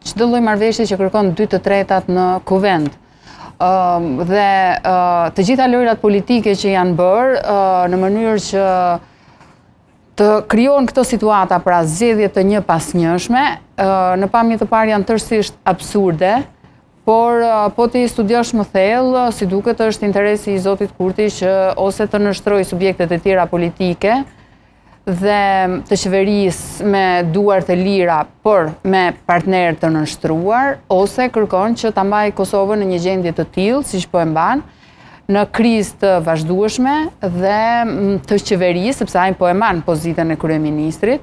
Çdo lloj marrëveshje që kërkon 2/3 në kuvend. Dhe të gjitha lojrat politike që janë bërë në mënyrë që të krijohen këto situata, pra zgjedhje të njëpasnjëshme, në pamje të parë janë tërësisht absurde, por po t'i studiosh më thellë, si duket është interesi i Zotit Kurti që ose të nënshtrojë subjektet e tjera politike dhe të qeverisë me duar të lira, por me partnerë të nënshtruar, ose kërkon që ta mbajë Kosovën në një gjendje të tillë, siç po e mban, në krizë të vazhdueshme dhe të qeverisë, sepse ai po e mban pozitën e kryeministrit,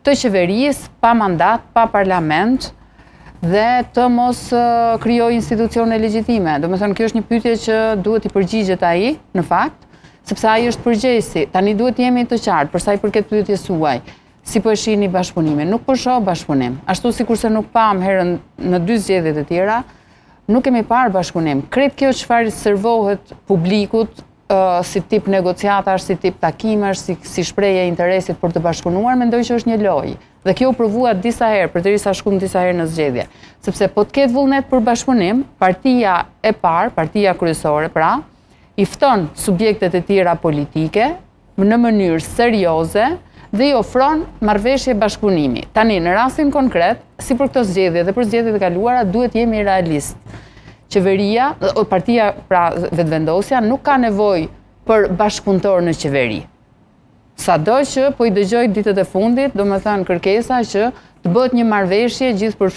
të qeverisë pa mandat, pa parlament dhe të mos krijojë institucione legjitime. Domethënë, kjo është një pyetje që duhet t'i përgjigjet ai, në fakt, sepse ai është përgjegjësi. Tani duhet të jemi të qartë, për sa i përket pyetjes suaj, si po e shihni bashkëpunimin? Nuk po shoh bashkëpunim. Ashtu sikurse nuk pamë herën në dy zgjedhjet e tjera, nuk kemi parë bashkëpunim. Krejt kjo çfarë servohet publikut si tip negociatash, si tip takimesh, si, si shprehje e interesit për të bashkëpunuar, mendoj që është një lojë. Dhe kjo u provua disa herë, përderisa shkum disa herë në zgjedhje. Sepse po të ketë vullnet për bashkëpunim, partia e parë, partia kryesore pra, i fton subjektet e tjera politike në mënyrë serioze dhe i ofron marrëveshje bashkëpunimi. Tani, në rastin konkret, si për këto zgjedhje dhe për zgjedhjet e kaluara, duhet jemi realist. Qeveria, partia, pra Vetëvendosja, nuk ka nevojë për bashkëpunëtor në qeveri. Sado që po i dëgjoj ditët e fundit, domethënë kërkesa që të bëhet një marrëveshje gjithëpërfshirëse.